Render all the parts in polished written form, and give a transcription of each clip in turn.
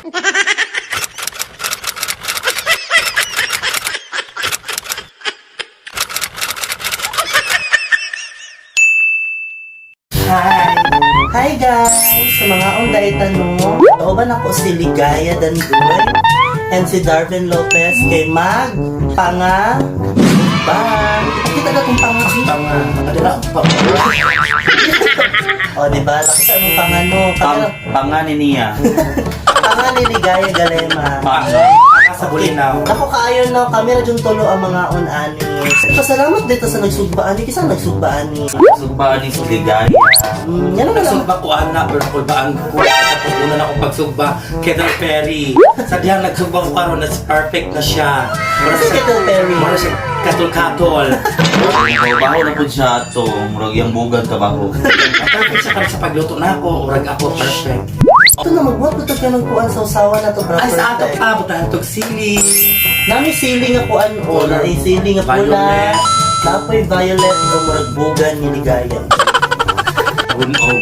Hi! Hi guys! Sa mga unday tanong, kauban ako si Ligaya Dandoy and si Darwin Lopez kay Mag Panga Bang. Kita na itong panga. Panga. Adala panga. O, di ba? Nakita mo panga no. Pang, Panga, panga ni niya. panga ni Ligaya Galema. Panga. Panga sa Bulinaw. Ako kaayo no, kami ra jud tulo ang mga on-ani. Pasalamat dito sa nagsugba ani, kisa nagsugba ani. Sugbaan ni si Ligaya. Yan ang lang. Nagsugba ko ana, pero kulbaan ko. Tapos una na akong pagsugba, Kettle Perry. Sa dihang nagsugba ko karon, nas perfect na siya. Mura Kasi Kettle Perry. Mura siya katol-katol. Baho na po siya ato. Murag yung bugad ka baho. Perfect siya karon sa pagluto na ako. Urag ako, perfect. Ito na magbuhat po ka ng kuan sa usawa na to, bro. Ay, sa ato pa, butahan tog sili. Nami sili nga kuan o, Color. nami sili nga pula. Violet. Napoy violet o murag bugan ni Ligaya. Unog.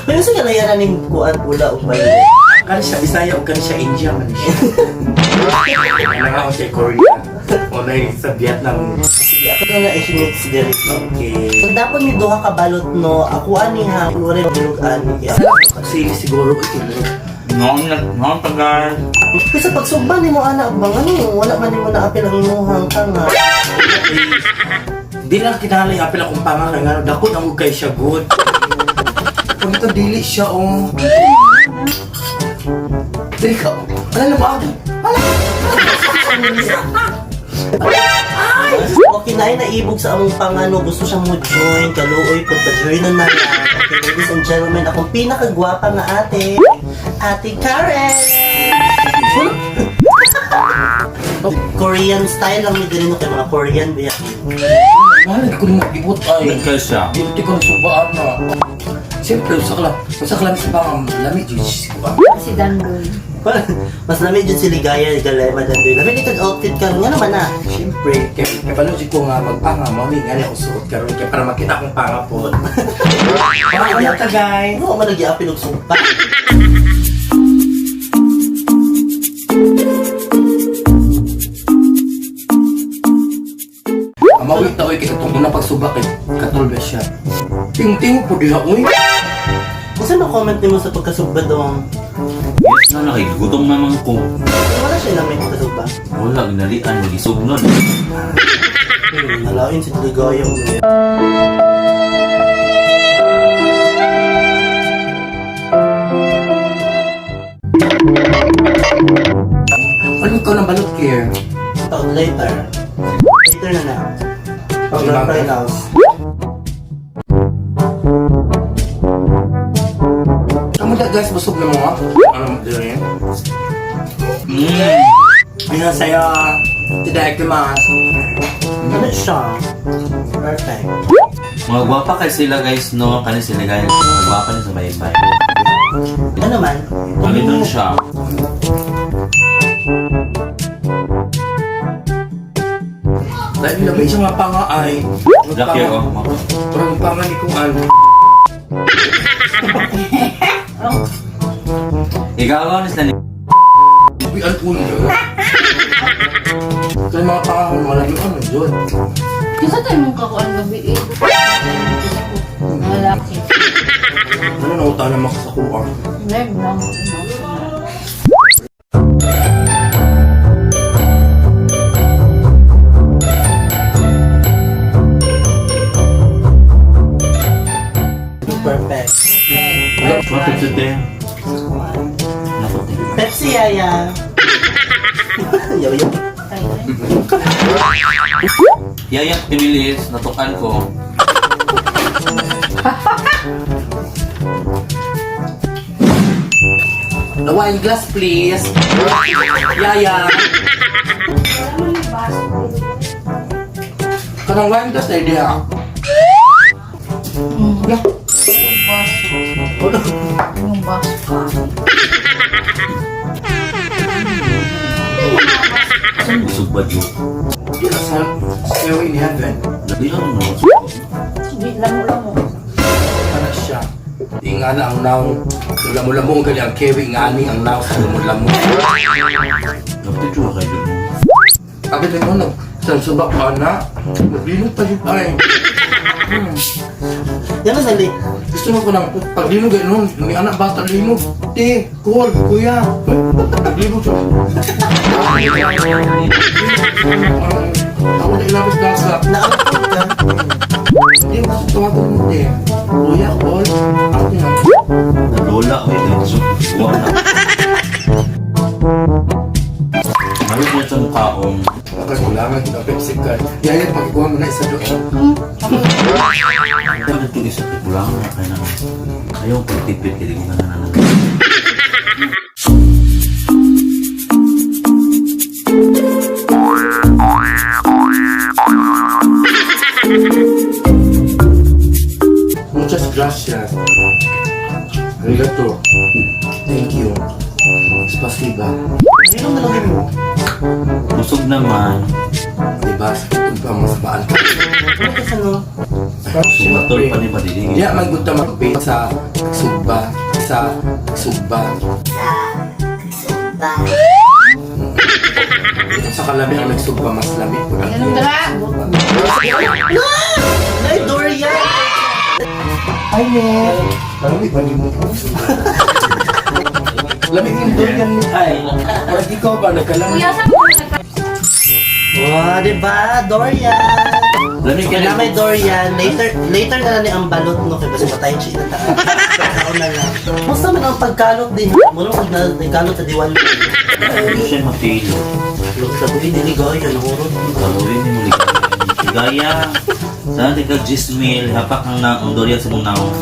Pero sa kalayaran ni kuan pula o violet. Kani siya Bisaya o kani siya India man siya. Ano nga ako siya Korea. O na yung sa Vietnam. Sige, ako na na i-mix diri. Okay. So dapat ni duha ka balot no, ako ani ha, wala bilog ani. Sili siguro ito. Noon, noon tagal. Kasi pagsugba nimo ana bang ano, wala man nimo naapil ang imuhang tanga. Di lang kinahanglan yung apil akong panga kay ngano dako na kay siya good. Kung ito dili siya oh. Dili ka. Ano ba? Okay na ay naibog sa among pangano, gusto siyang mo join, kaluoy pud pa-join na na lang. Okay, ladies and gentlemen, akong pinakagwapa nga ate, Ate Karen! Korean style lang ni diri no kay mga Korean ba yan? Wala ko mo ibot ay. Nagkal siya. Di ko subaan na. Siyempre, usa ka lang sa panga lami jud siya. Si Dandoy. Mas lami jud si Ligaya Galema dandoy. Lami ni kag outfit karon nga naman ah. Siyempre, kay kabalo jud ko nga magpanga mo ni ngani ako suot karon kay para makita akong panga pod. Para ta guys. Ano man nagyapil og sumpa. Amawit na oy kay katong unang pagsubak kay katol ba siya. Ting-ting po diha oy. Unsa man comment nimo sa pagkasugba dong? Yes na nakigutom naman ko. Wala siya namin pagkasugba. Wala, ginalian. Magisog nun. Nalain si Ligaya mo. Ano ikaw ng balot care? Talk later. Later na na. Pag Okay, right now. Kamu da guys, busog na mo ha? Ano dili? Mm. Ayun sa'yo. Itadakimasu. Ano siya? Perfect. Mga gwapa kay sila guys no. Kani sila guys. Mga gwapa ni sa baybay. Ano man? Kami dun siya. Dahil labi siya nga panga ay. Laki oh. Parang panga ni kung ano. Ikaw ni sila ni Uy, ano po yun? Kaya mga panga ko, wala yung ano yun. Kasi tayo mong kakuan gabi eh. Wala. Ano nauta naman ka sa kuha? Leg lang. Perfect. Bakit ito te? Naku te. Pepsi Yaya. Yo yo. Yaya, timilis, natukan ko. The wine glass, please. Yaya. Kanang wine glass na idea. Yung baso. Saan busog ba yun? Di na sa Stairway in Heaven. Di lang mo. Di lang mo lang mo. Ano siya? Ting. Ingana ang naong. Lamo-lamo ang ang kewi ingani ang naong sa lamo-lamo. Dapat ito ka kayo mo. Abi tayo mo nag sa subak pa na. Naglinog pa yun ay. Yan ang sali. Gusto mo ko nang paglinog ay nun. May anak bata linog. Te, call, kuya. Naglinog siya. Ako na ilabas dagat. Naangkot ka. Hindi, mas tawagan mo te. Kuya, call. Ako na. Nalola ko ito. Suwa na. Maroon mo itong kaong. Baka kulangan kita Pepsi card. Yaya, pagkuha mo na isa doon. Ito itong isa. Kulangan na kaya na. Ayaw pagtipid kaya di ko na na. Muchas gracias. Arigato. Thank you. Spasiba. Inom na lang mo. Busog naman. Diba? Kung pa mas baan ka. Ano ka sa no? Sumatol pa ni Madilig. Diya, man gud ta mag sa sugba. Sa sugba. Sa kalami ang nagsugba, mas lami po ang Ganun dala. Ay, durian! Hi, Net. Lami ba ni mo? Lami yung durian ni Ay. Parang ikaw ba nagkalami? Kuya, saan mo nagka- Wow, diba? Dorian! Lami Okay ka na may durian. Later, later na lang ni ang balot no kay basta patayin siya ina Ako na lang. Musta man ang pagkalot din. Muna pag nagkalot sa diwan. Hindi siya matilo. Look sa buhi dili gaya nahurot. Kalawin ni mo ligaya. Ligaya. Sana di ka gismil. Hapak ang na ang durian sa mong naong.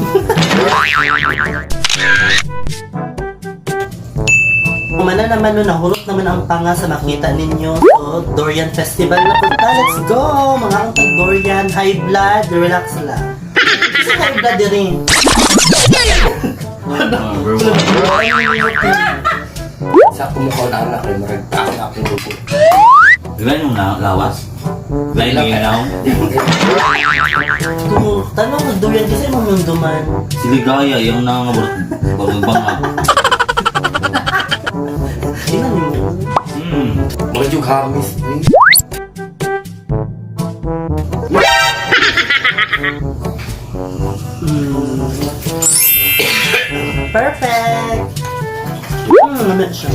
Kumana naman no, nahurot naman ang panga sa makita ninyo. So, Dorian Festival na punta. Let's go! Mga ang tag Dorian, high blood, relax lang. Sa high blood din. Number one. Sa kumukha na anak, ay marag ang akong dugo. Gaya yung lawas. Gaya yung naong. Kung tanong ko durian kasi mo yung duman. Si Ligaya, yung nangangaburot. Bagong banga. Tingnan niyo. Mga yung hamis ni. Perfect! Lamit siya.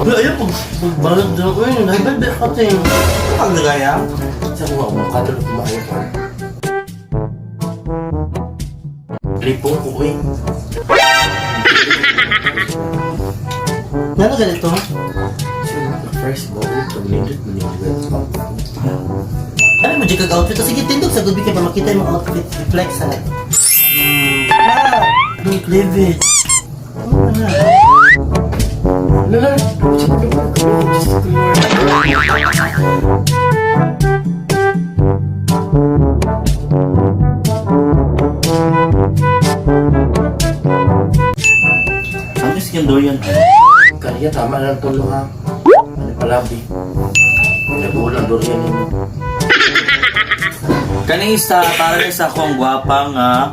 Uy, ayaw, pag pagbalot doon. Uy, nahibad ka ting. Ano kang nagaya? Sa kuha mo, kadalo kumain ka. Lipong ko eh. Ano ganito? First bowl, pag nindot mo nindot. Ano mo, kag outfit? Sige, tindog sa gabi kay para makita yung outfit. Reflex ha. Ah! Ang cleavage. Ano na? Lala, Diyos ko Lord. Ano yung durian? Kaya tama lang tulo ha. Ano palabi? Nagulang ang durian ninyo. Kaning isa, para sa akong gwapa nga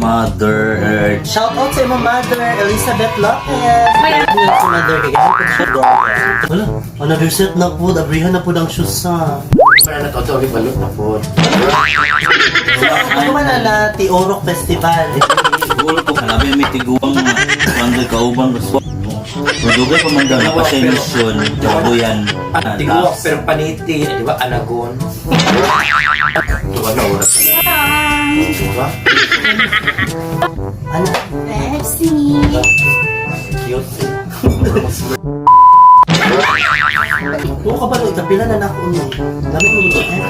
Mother Earth. Shout out sa imong mother, Elizabeth Lopez. Ano si mother kay ganun po siya dorian. Wala, another set na po. Abrihan na po ng shoes ha. Wala na to, balot na po. Ano man na Tiorok Festival? Siguro ko kalabi may tiguang mga kauban gusto. Madugay pa man daw na pa siya mission, kabuyan. Tiguak pero paniti, di ba? Anagon. Ito ba na oras? Di ba? Ano? Pepsi. Cute. Oo ka ba? Kapila na na ako ni. Dami mo ito eh.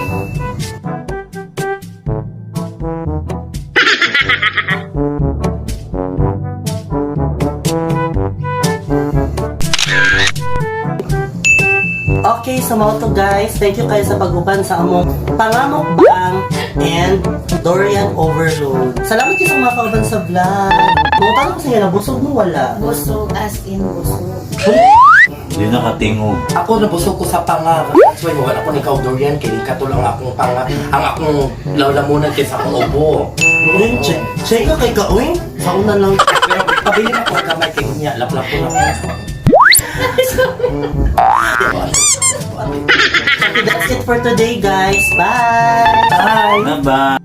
Okay, so mao to guys. Thank you kayo sa pag-uban sa among pangamukbang and Dorian Overload. Salamat kayo sa mga kauban sa vlog. Kung tanong ko sa inyo, nabusog mo wala? Busog as in busog. Hindi nakatingog. Ako nabusog ko sa panga. That's why wala ko ni Dorian kay katulong akong panga. Ang akong lawlamunan kay sa akong ubo. Uy, check, check ka kay ka, uy. Sa una lang. Pero pabili na ko gamay kay niya, laplap ko na. Okay, that's it for today, guys. Bye! Bye. Bye-bye.